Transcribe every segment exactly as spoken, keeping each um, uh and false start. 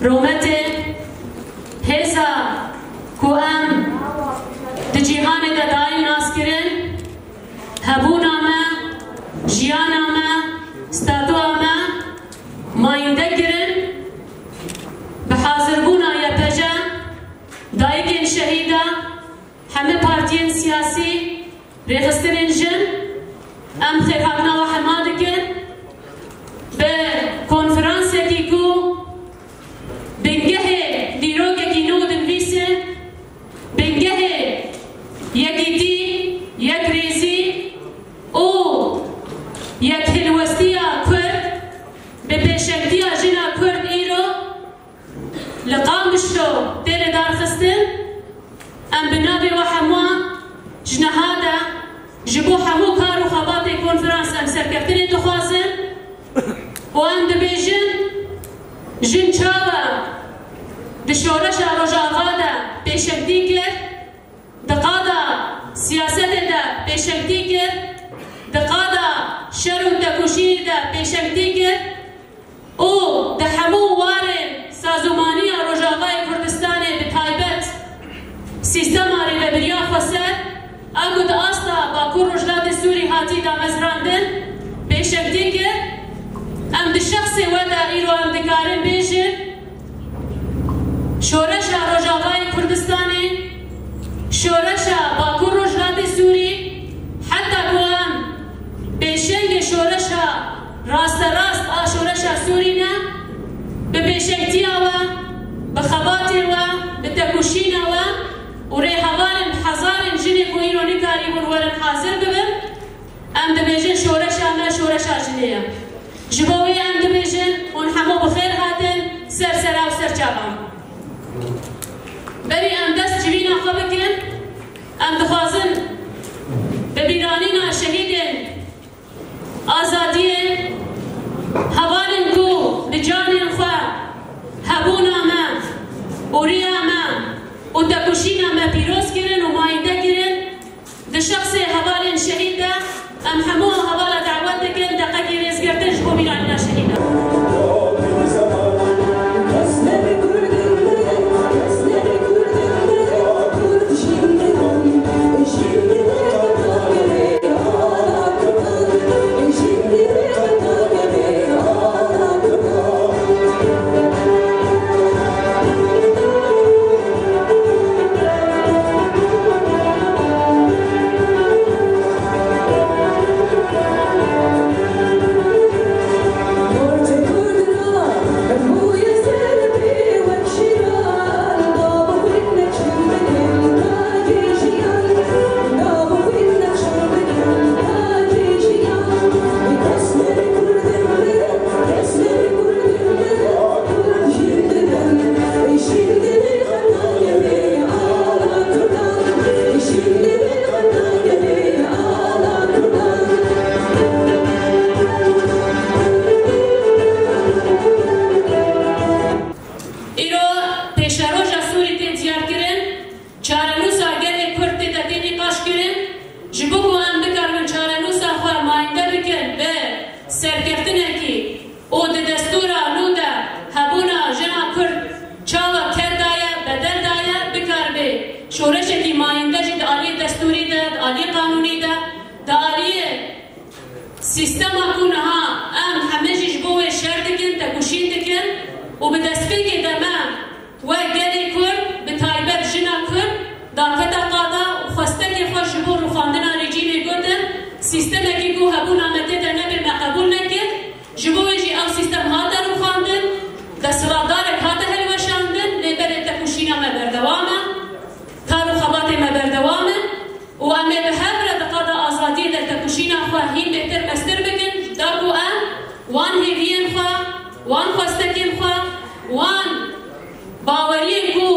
Rûmetê hêza ku em di cîhanê de dayîn naskirin, hebûna me, jiyana me, statûa me mayînde kirin, bi hazirbûna Y P J, dayikên şehîda, hemî partiyên siyasî, rêxistinên jin, em xêrhatina we hema dikin. Bi konferansekî ku bingehê dîrokekî nû dinivîse, bingehê yekîtî, yekrêzî û yekhilwestiya Kurd, bi pêşengtiya jina Kurd îro li Qamişlo tê lidarxistin. Em bi navê we hemû ji niha de ji bo hemû kar û xebatê konferans em serkeftinê dixwazin û em dibêjin, jin çawa di şoreşa Rojava de pêşengtî kir, di qada siyasetê de pêşengtî kir, di qada şer û tekoşînê de pêşengtî kir û di hemû warên sazûmaniya Rojavayê Kurdistanê, bi taybet sîstema rêvebiriya xweser, a ku di asta Bakur Rojhilatê Sûrî hatî damezrandin, pêşengtî kir. Em di şexsê we de îro em dikarin bêjin, şoreşa Rojavayê Kurdistanê, şoreşa Bakur Rojhilatê Sûrî, heta ku em pêşengê şoreşa rasterast a şoreşa Sûrî ne, bi pêşengtiya we, bi xebatê we, bi tekoşîna we û rêhevalên bi hezarên jinê ku îro nikarîbûn werin hazir bibin, em dibêjin şoreşa me şoreşa jinê ye. Ji bo wê em dibêjin hûn hemû bi xêr hatin ser sera û ser çavan. Berî em dest civîna xwe bikin, em dixwazin bi bîranîna şehîdên azadiyê, hevalên ku bi canên xwe hebûna me û riya me û tekoşîna me pîroz kirin û mayînde kirin, di şexsê hevalên şehîd de em hemû hevala dawet dikin deqekî rêzgirtin ji bo bîranîna şehîdan. Îro pêşeroja Sûrî tê diyarkirin, çarenûsa gelê Kurd tê de tê nîqaşkirin, ji bo ku em bikaribin çarenûsa xwe mayînde bikin bi serkeftinekî û di destûra nû de hebûna jina Kurd çawa ked daye, bedel daye, bikaribe şoreşekî mayînde jî di aliyê destûrî de, di aliyê qanûnî de, di aliyê sîstema ku niha em heme jî ji bo wê şer dikin, tekoşîn dikin û bi destpêkê de me we gelê Kurd, bi taybet jina Kurd, dakete qada û xwestekê xwe ji bo rûxandina rejîmê gotin, sîstemekî ku hebûna me tê de nebe me qebûl nekir. Ji bo wê jî ew sîstem hate rûxandin, desthilatdarek hate hilweşandin, lê belê tekoşîna me berdewam e, kar û xebatê me berdewam in. Û em ê bi hev re di qada azadiyê de tekoşîna xwe hîn bêtir mestir bikin, da ku em wan hêviyên xwe, wan xwestekên xwe, wan baweriyên ku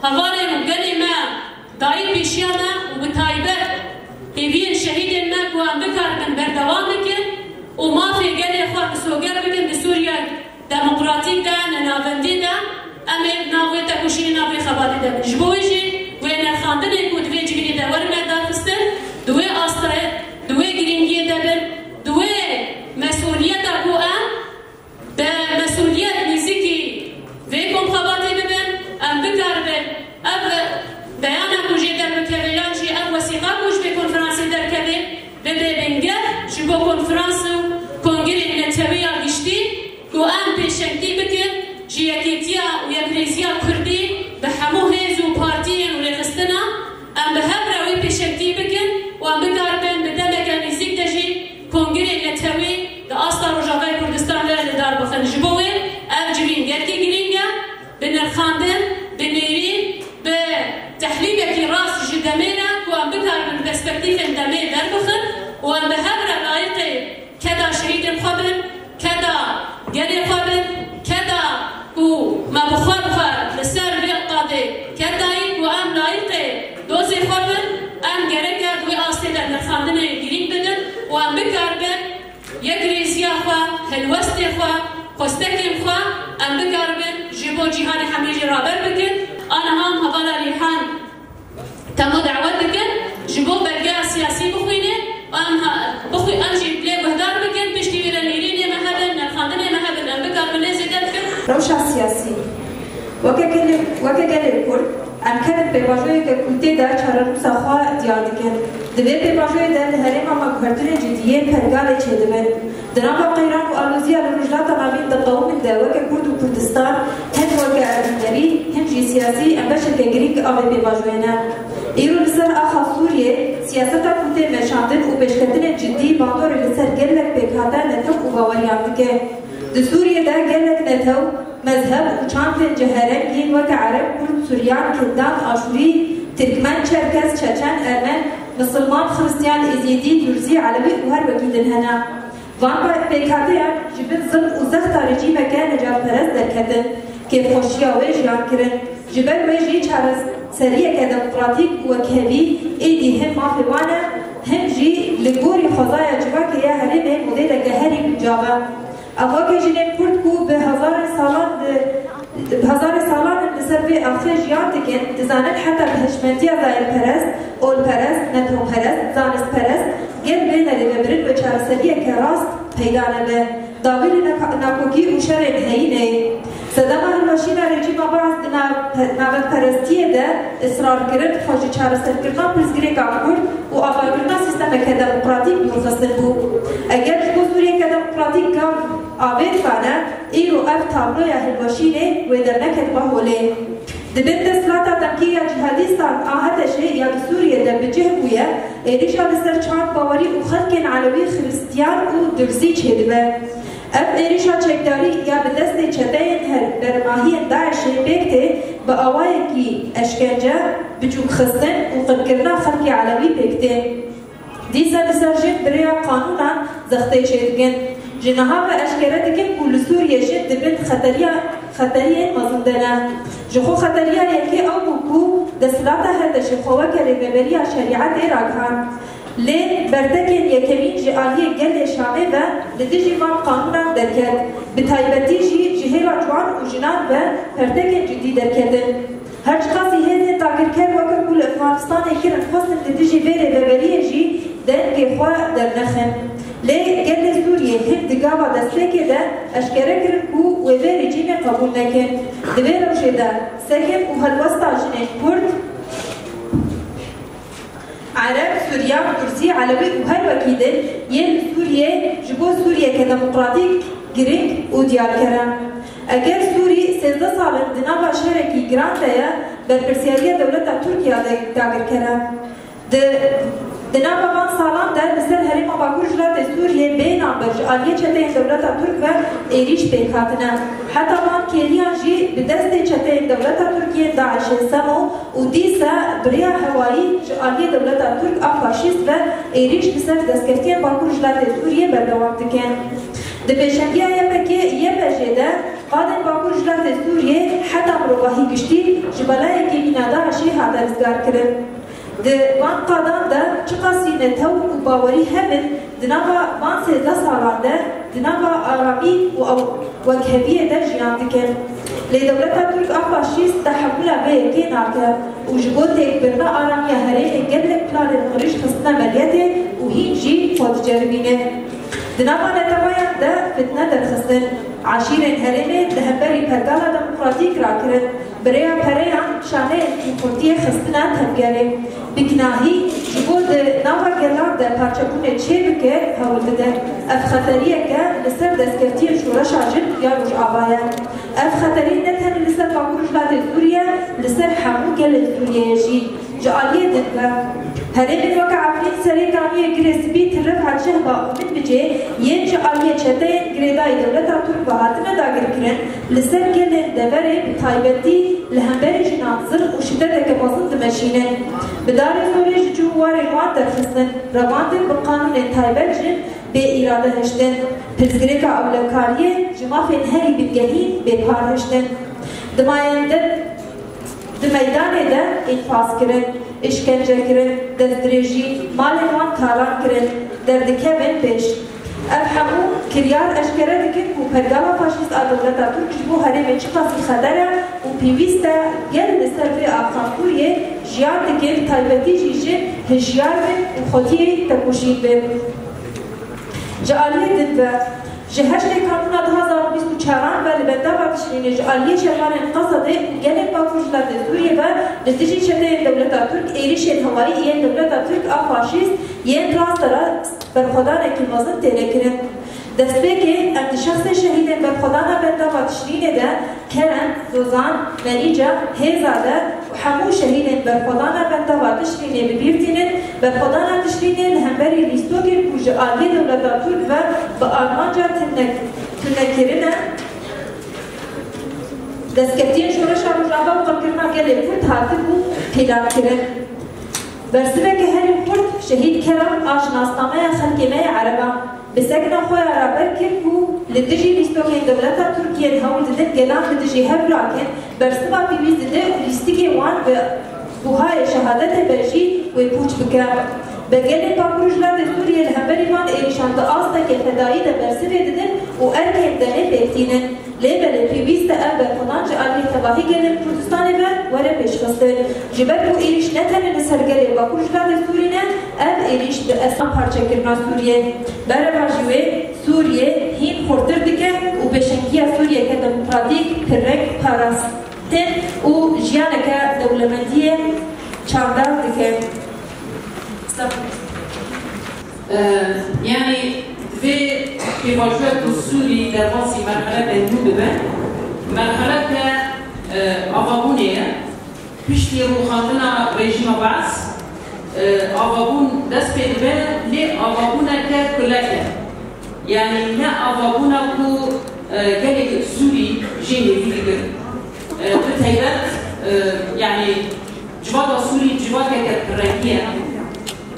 hevalên û gelê me dayî pêşiya me û bi taybet hêviyên şehîdên me ku em bikaribin berdewam bikin û mafê gelê xwe misoger bikin di Sûriya demokratîk de, ne navendî de, em ê nav wê tekoşînê, nav wê xebatê de bin. Ji bo wê jî wê nirxandinê ku di vê civînê de werin me darxistin, di wê astayê, di wê girîngiyê de bin, di wê mesuliyeta ku em bi mesuliyet nêzîkî vê kom Kongirê Netewî di asta Rojavayê Kurdistan de li dar bixin. Ji bo wê ev civîn gelkî girîng e, bi nirxandin, bi nêrîn, bi tehlîlekî rast ji demê re ku em bikaribin perspektîfên demê derbixin û em bi hev re layiqê keda şehîdên xwe bin, keda gelê xwe bin, keda ku me bi xwe bi xwe li ser vê qadê ket dayî ku em layiqê dozê xwe bin, em gerek e di wê astê de nirxandinê girîng bidin û em bikaribin yekrêziya xwe, helwestê xwe, xwestekên xwe em bikaribin ji bo cîhanê hemî jî raber bikin. Aniha em hevala Rîhan Temo dawet dikin, ji bo belgeya siyasî bixwîne, em ha-, bixwî-, em jî lê guhdar bikin, piştî wî re nêrînê me hebin, nirxandinê me hebin, em bikaribin lê zêde bikin. Rewşa siyasî. Weke gelê, weke gelê Kurd, em kevin pêvajoyeke ku tê de çarenûsa xwe diyar dikin. Di vê pêvajoyê de li herêma me guhertinên cidî yên pergalê çêdibin. Di nava qeyran û aloziya li Rojhilata Navîn diqewimin de weke Kurd û Kurdistan, hem weke erdnînerî, hem jî siyasî em beşeke girîng a vê pêvajoyê ne. Îro li ser axa Sûriyê siyaseta ku tê meşandin û pêşketinên cidî bandorê li ser gelek pêkhate netew û baweriyan dike. Di Sûriyê de gelek netew, mezheb û çandên ceherengî weke Ereb, Kurd, Suryan, Kildan, Aşûrî, Tirkmen, Çerkez, Çeçen, Ermen, Misilman, Xiristiyan, Êzîdî, Durzî, Elewî û her wekî din hene. Van pêkhateyan ji bin zilm û zexta rejîmeke necatperest derketin, kêfxweşiya wê jiyan kirin. Ji ber wê jî çareseriyeke demokratîk û wekhevî êdî him mafê wan e, him jî li gorî xwezaya civakê ya herêmê modêleke herî guncav e. Ev weke jinên Kurd ku bi hezarên salan di Hezarê salan in li ser vê axê jiyan dikin, dizanin heta bi hişmendiya dayikperest, olperest, netewperest, zanistperest gel bê nerêvebirin wê çareseriyeke rast peyda nebe. Dawî li naka-, nakokî û şerên heyînê. Sedema hilweşîna rejîma Baas di nav-, navendperestiyê de israr kirin, xwe ji çareserkirina pirsgirêka Kurd û avakirina sîstemeke demokratîk dûr xistin bû. Eger ji bo Sûriyeke demokratîk gav avêt bane, îro ev tabloya hilweşînê wê derneketiba holê. Di bin desthilata demkî ya cîhadîstan a HTŞ'ê ya di Sûriyê de bi cih bûye, êrîşa li ser çand, bawerî û xelkên Elewî, Xiristiyan û Durzî çêdibe. Ev êrîşa çekdarî ya bi destê çeteyên her bermahiyên DAIŞ'ê pêk tê, bi awayekî eşkence, biçûkxistin û qirkirina xelkê Elewî pêk tê. Dîsa li ser jin bi rêya qanûnan zextê çêdikin. Ji niha ve eşkere dikin ku li Sûriyê jin di bin xeteriya-, xeteriyên mezin de ne. Ji xwe xeteriya yekê ew bû ku desthilata HTŞ'ê xwe weke rêveberiya şerîetê ragihand. Lê bertekên yekemîn ji aliyê gelê Şamê ve li dijî van qanûnan derket. Bi taybetî jî ji hêla ciwan û jinan ve pertekên cidî derketin. Her çiqasî hêzên dagirker weke ku li Efxanistanê kirin xwestin li dijî vê rêveberiyê jî dengê xwe dernexin. Lê gelê Sûriyê him di gava destpêkê de eşkere kirin ku wê vê rejîmê qebûl nekin. Di vê rewşê de sekin û helwesta jinên Kurd, Ereb, Suryan, Kursî, Elewî û her wekî din yên li Sûriyê ji bo Sûriyeke demokratîk girîng û diyarker e. Eger Sûrî sêzdeh sal in di nava şerekî giran de ye, berpirsiyariya dewleta Tirk ya de-, dagirker e. Di, di nava van salan de li ser herêma Bakur Rojhilatê Sûriyê bê namber ji aliyê çeteyên dewleta Tirk ve êrîş pêk hatine. Heta van kêliyan jî bi destê çeteyên dewleta Tirk yên DAIŞ'ê, SEMO, û dîsa bi rêya hewayî ji aliyê dewleta Tirk a faşîst ve êrîş li ser destkeftiyên Bakur Rojhilatê Sûriyê berdewam dikin. Di pêşengiya YPG, YPJ'ê de qadên Bakur Rojhilatê Sûriyê heta mirovahî giştî ji belayekî mîna DAIŞ'ê hate rizgarkirin. Di van qadan de çiqasî netew û bawerî hebin, di nava van sêzdeh salan de di nava aramî û ew-, wekheviyê de jiyan dikin. Lê dewleta Tirk a faşîst tehemûla vê yekê nake û ji bo têkbirina aramiya herêmê gelek planên mirîş xistine meliyetê û hîn jî xwe diceribîne. Di nava netewayan de fitne derxistin, eşîrên herêmê di hemberî pergala demokratîk rakirin, bi rêya pereyan şaneyên kîmxurtiyê xistine tevgerê. Bi ginahî ji bo di nava gelan de parçebûnê çêbike hewl dide. Ev xeteriyeke li ser destkeftiyên şoreşa jin ya Rojava ye. Ev xeterî ne tenê li ser Bakur Rojhilatê Sûriye, li ser hemû gelê Sûriyeyê jî. Ji aliyê din ve Herêmên weke Efrîn, Serê Kaniyê, Girê Spî, Tirrivha, Cihba û Minbicê yên ji aliyê çeteyên girêdayî dewleta Tirk ve hatine dagirkirin, li ser gelên deverê bi taybetî li hemberî jinan zilm û şideteke mezin dimeşînin. Bi darê zorê ji cih û warên wan derxistin, revandên bi qanûnên taybet jin bê îrade hiştin, pirsgirêka ewlekariyê ji mafên herî bingehîn bê par hiştin. Di mayên de, di meydanê de înfaz kirin, îşkence kirin, destdirêjî, malên wan talan kirin, derdikevin pêş. Ev hemû kiryar eşkere dikin ku pergala faşîst a dewleta Tirk ji bo herêmê çiqasî xeter e û pêwîst e gel li ser vê axa Sûriyê jiyan dike, bi taybetî jî jin hişyar bin û xwediyê tekoşîn bin. Ji aliyê din ve, ji heştê Kanûna du hazar û bîst û çaran ve li bendava Tişrînê ji aliyê şervanên Qesedê û gelên Bakur ji latê Sûriyê ve li dijî çeteyên dewleta Tirk êrîşên hewayî yên dewleta Tirk a faşîst yên rast rast berxwedanekî mezin têne kirin. Destpêkê em di şexsê şehîdên berxwedana bendava Tişrînê de Kerem, Zozan, Merîca, Hêzade û hemû şehîdên berxwedana bendava Tişrînê bi bîr tînin. Berxwedana Tişrînê li hemberî lîstokên ku ji aliyê dewleta Tirk ve bi armanca tune-, tunekirine, destkeftiyên Şoreşa Rojava û qirkirina gelê Kurd hatibû pîlankirin. Bersiveke herî xurt, şehîd Kerem a ji nasnameya xelkê me yê Ereba bi sekna xwe ya raber kir ku li dijî lîstokên dewleta Tirk yên hewl didin gelan li dijî hev rakin, bersiva pêwîst dide û lîstikê wan bi buhayê şehadetê ve jî wê pûç bike. Belgelên Bakur û Rojhilatê Sûriyê li hemberî van êrîşan di asteke fedayî de bersivê didin û erkên demê pêk tînin. Lê belê pêwîst e ev berxwedan ji aliyê tevahî gelên Kurdistanê ve were pêşxistin. Ji ber ku êrîş ne tenê li ser gelê Bakur û Rojhilatê Sûrî ne, ev êrîş bi esas parçekirina Sûriyê. Berevajî wê Sûriyê hîn xurtir dike û pêşengiya Sûriyeke demokratîk, pirreng, parastin û jiyaneke dewlemendiyê çandar dike. Ee, yanî vê pêvajoya ku Sûrî derbasî merheleke nû dibe, merheleke, e, avabûnê ye. Piştî rûxandina rejîma Baas, e, avabûn dest pê dibe, lê avabûneke kulek e. Yanî ne avabûna ku, e, gelê Sûrî jê hêvî dikin. E, bi taybet, e, yanî civaka Sûrî civakeke pirrengî ye.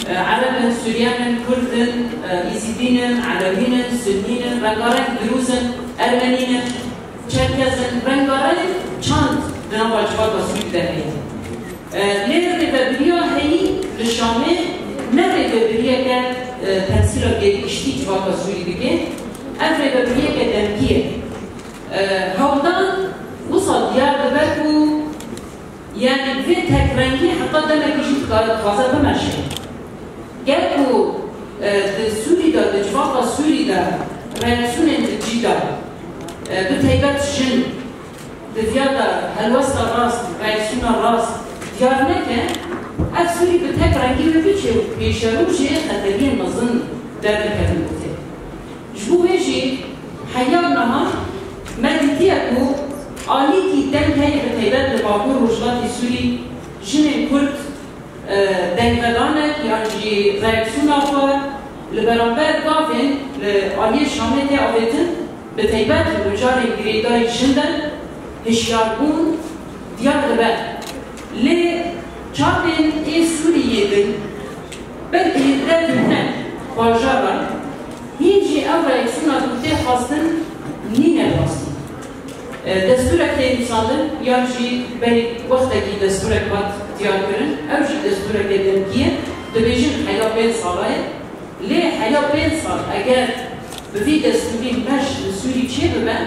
E, Ereb in, Suryen in, Kurd in, e, Îzîdîn in, Elewîn in, Sunnîn in, rengareng Dirûz in, Ermenîn in, Çerkez in, rengareng çand di nava civaka Sûrî de heye. E, lê rêvebiriya heyî li Şamê ne rêvebiriyeke, e, temsîla gêrgiştî civaka Sûrî dike, ev rêvebiriyeke demkî ye. E, hewldan wisa diyar dibe ku Yanî vê tekrengî heta demekî jî dikare dixwaze bimeşe. Ger ku, e, di Sûrî de, di civaka Sûrî de reaksiyonên di cî de, e, bi taybet jin di viya de helwesta rast, reaksiyona rast diyar neke, ev Sûrî bi tek rengî wê biçe û pêşerojê xeteriyên mezin derdikevin ortê. Ji bo vê jî heya niha me dîtiye ku alîkî deng heye bi taybet li Bakur Rojhilatê Sûrî jinên Kurd, e, dengvedanek yan jî reaksiyona xwe li beramber gavên li aliyê Şamê tê avêtin, bi taybet li mijarên girêdayî jin de hişyarbûn diyar dibe. Lê çapên ê Sûriyê din Belkî li dev ne bajara, hîn jî ev reaksiyona ku tê xwestin nîne rastî. E, destûrek tê nivîsandin, yan jî berî wextekî destûrek hat diyarkirin, ew jî destûreke demkî ye, dibêjin heya pênc sala ye. Lê heya pênc sal eger bi vî destûrî meş li Sûrî çêbibe,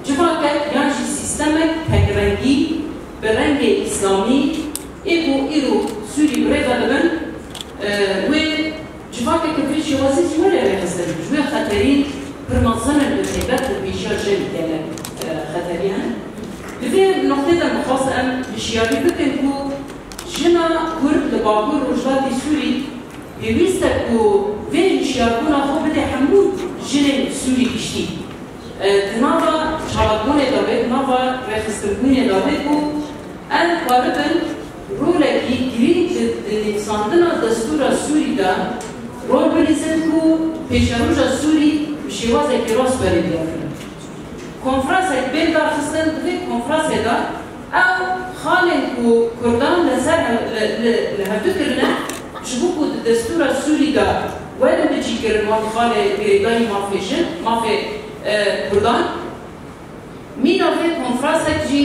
civakek yan jî sîstemek tekrengî bi rengê îslamî, ê ku îro Sûrî bi rê ve dibin, e, wê civakeke vê şêwazî jî were rêxistin. Ji wê xeterî pir mezin in, bi taybet li pêşiya jin gelek, e, xeterî hene. Di vê noqtê de dixwazim em hişyarî bikin ku jina Kurd li Bakur Rojhilatê Sûrî pêwîst e ku vê hişyarbûna xwe bide hemû jinên Sûrî giştî. E, di nava çalakbûnê de be, di nava rêxistinbûnê de be ku em karibin rolekî girîng di Di nivîsandina destûra Sûrî de rol bilîzin ku pêşeroja Sûrî bi şêwazekî rast berê diyar kirin. Konferansek bên darxistin, di vê konferansê de ew xalên ku Kurdan li ser hev-, li, li, li hevdu kirine, ji bo ku di destûra Sûrî de werin bicîkirin wan xalê girêdayî mafê jin, mafê, e, Kurdan, Mîna vê konferansek jî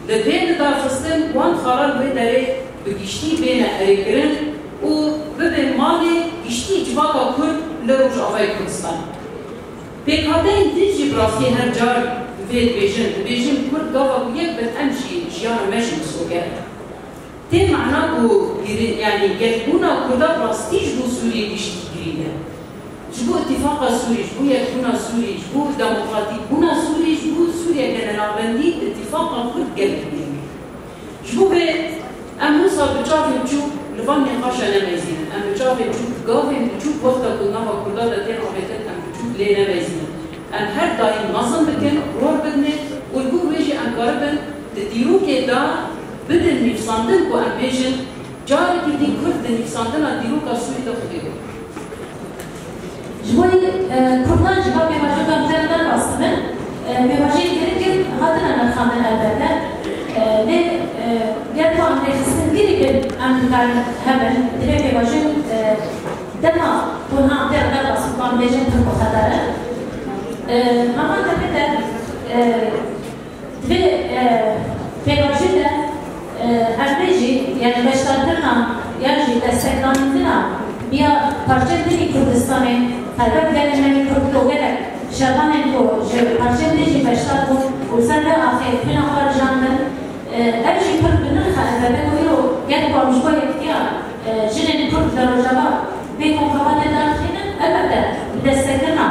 li bên darxistin wan xalan wê derê bi giştî bêne erêkirin û bibe malê giştî civaka Kurd li Rojavayê Kurdistan. Pêkhateyên din jî bi rastî her car vê dibêjin, dibêjin Kurd gava ku yek bin em jî jiyana me jî misoger. Tê mana ku girî-, yanî gelbûna Kurda bi rastî ji bo Sûriyê giştî girîng e. Ji bo îtîfaqa Sûrî, ji bo yekbûna Sûrî, ji bo demokratîkbûna Sûrî, ji bo Sûriyeke nenavbendî îtîfaqa Kurd gelek girîng e. Ji bo vê em wisa bi çavên çûk li van nîqaşa nemeyzînin. Em bi çavên çûk, gavên biçûk wexta ku nava Kurda de tên avêtin, em biçûk lê nemeyzînin. Em her daîm mezin bikin, rol bidinê û li gor wê jî em karibin di dîrokê de bidin nivîsandin ku em bêjin, carekî dî Kurd di nivîsandina dîroka Sûrî de xwedî bû. Ji bo, e, Kurdan jî va pêvajoyeka te re derbas dibin. E, pêvajoyên girîng hatin nirxandin elbette. E, lê, e, ger ku em rêxistin kirî bin, em dikarin hebin. Divê pêvajoyên, e, dema ku niha em tê re derbas bibin, em bêjin pir bi xeter in. E, heman demê de, e, Divê, e, pêvajoyê de, e, em bêjî, yanî beşdarkirina yan jî destekdanîtina biya parçeyên din ê Kurdistanê, helbet gelên me yê Kurd ku gelek şervanên ku ji parçeyên din jî beşdar bûn û li ser vê axê xwîna xwe rijandin, e, ev jî pir bi nirx e, elbette ku îro ger ku em ji bo yekitiya, e, jinên Kurd li Rojava vê konxebatê derxînin, elbette bi destekirina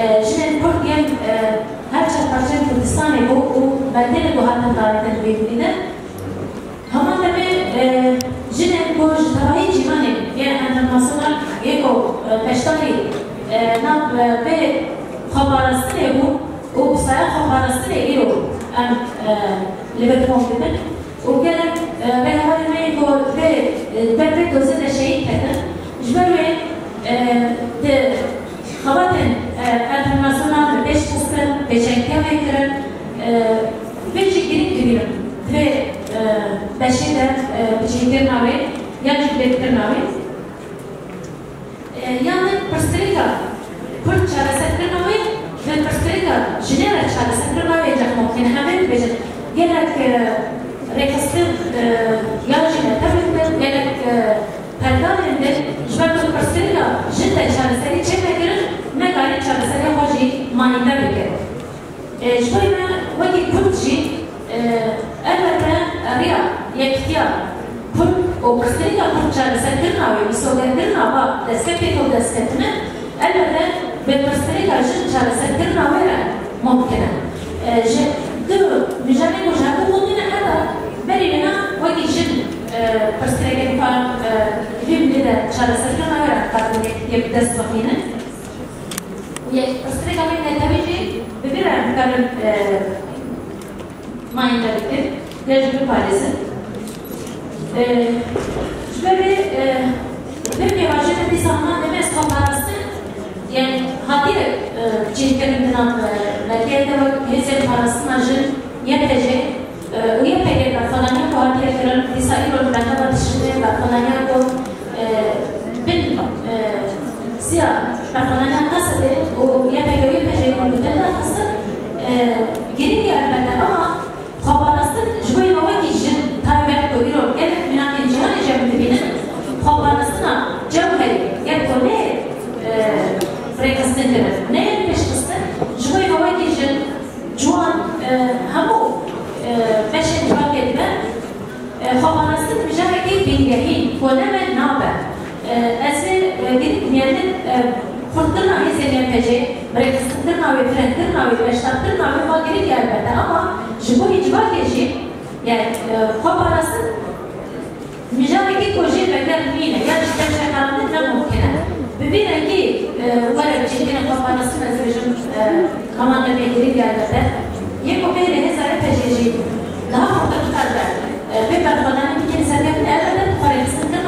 E, jinên Kurd yên, e, her çar parçeyên Kurdistanê bû û bendê li ku hatin darêtin vê gulî de. Hema demê, e, jinên ku ji tevahî cîhanê yên enternasyonal yê ku, e, beşdarî, e, nav, e, vê xweparastinê bû û bi saya xweparastinê îro em, e, li vir kom dibin. Û gelek, e, rêhevalên me yên ku vê, e, ber vê dozê de şehîd ketin. Ji ber wê, e, di xebatên, e, enternasyonal li pêş xistin, pêşengtiya wê kirin, e, vê jî girîng dibînim. Di vê, e, beşê de, e, bicihkirina wê, yan jî bilêvkirina wê. E, yan pirsgirêka Kurd çareserkirina wê, bi pirsgirêka jinê re çareserkirina wê cex mumkin e. Em ê bibêjin, gelek, e, rêxistin, e, ya jî netewên din, gelek, e, perdanên din, ji ber ku pirsgirêka jin de çareserî çênekirin, nekarîn çareseriya xwe jî manînde bikin. E, ji bo me wekî Kurd jî, e, elbette riya yekitiya Kurd û pirsgirêka Kurd çareserkirina wê, misogerkirina va destpêk û destketine, elbette bi pirsgirêka jin çareserkirina wê re mumkin e. E, ji du mijarê ku ji hev du xwendine heta berî wêna wekî jin, e, pirsgirêkên xwe, e, vî milê de çareserkirina wê re dikarin yek, yek dest bixînin. Û yek pirsgirêka me netewî jî bi vî re em dikarin, e, manînde bikin, ya jî biparêzin. E, ji ber vê, e, vê pêvajoyê de dîsa hema demê ez xwe parastin, yanî hatiye, e, cîhkirin di nav, e, medya de wek hêzên parastina jin, Y P G, Û Y P G berxwedaniya ku hatiye kirin, dîsa îro li bendava tiştê berxwedaniya ku, e, bin, e, siya berxwedaniya Qesedê û Y P G û Y P G ên ku li dil derxistin, e, girîng e elbette, ama xweparastin ji bo me wekî jin taybet ku îro gelek mînakên cîhanê jî em dibînin, xweparastina cewherî yek ku lê, e, rêxistin kirin, neyên pêşxistin, ji bo me wekî jin, Ciwan, e, hemû, e, beşên civakê dibe. E, xweparastin mijarekî bingehîn, ku ne me nabe. E, ez ê, e, girîng mîyanên, e, xurtkirina hêzên Y P G, birêxistinkirina wê, firehkirina wê, beşdarkirina wê va girîng e elbette. Ama ji bo civakê jî, yani, e, xweparastin Mijarekî ku jê veger nîne, ya jî tevşekarandin ne mumkin e. Bi vî rengî, e, were çêkirin xweparastin, ez dibêjim, e, hema demê girîng e elbette. Yê ku bêhne hêza Y P G jî daha xurtir bikaribe, e, vê berxwedanî bikî li ser kevin, elbette bi xwe rêxistin kir,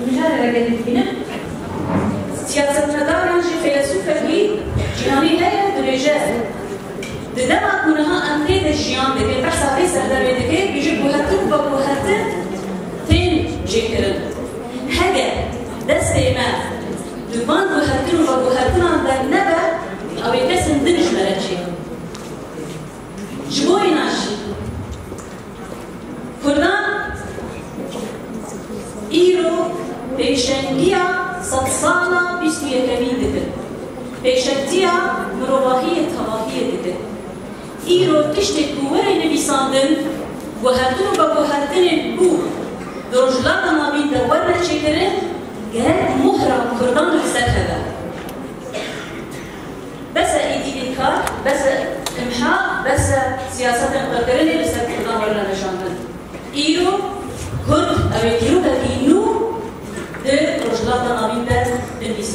Mijarê re gelî dibînim. Siyasetmedaran jî feylesûfekî cîhanî heye, dibêje, di dema ku niha em tê de jiyan dikin, behsa vê serdemê dike, bêje guhertin û veguhertin tên çêkirin. Heger destê me di van guhertin û veguhertinan dernebe, ew ê kesên din ji me re çêkin. Ji bo wêna jî, Kurdan îro pêşengiya sedsala bîst û yekemîn dikin. Pêşengtiya mirovahiyê tevahiyê dikin. Îro tiştê ku were nivîsandin, guhertin û veguhertinên ku di Rojhilata Navîn de werne çêkirin, gerek mohra Kurdan li ser hebe. Bes e îdî înkar, bes e imha, bes e siyasetên qirkirinê li ser Kurdan were nivîsandin. Îro Kurd ew ê dîrokekî nû di Rojhilata Navîn de binivîsin.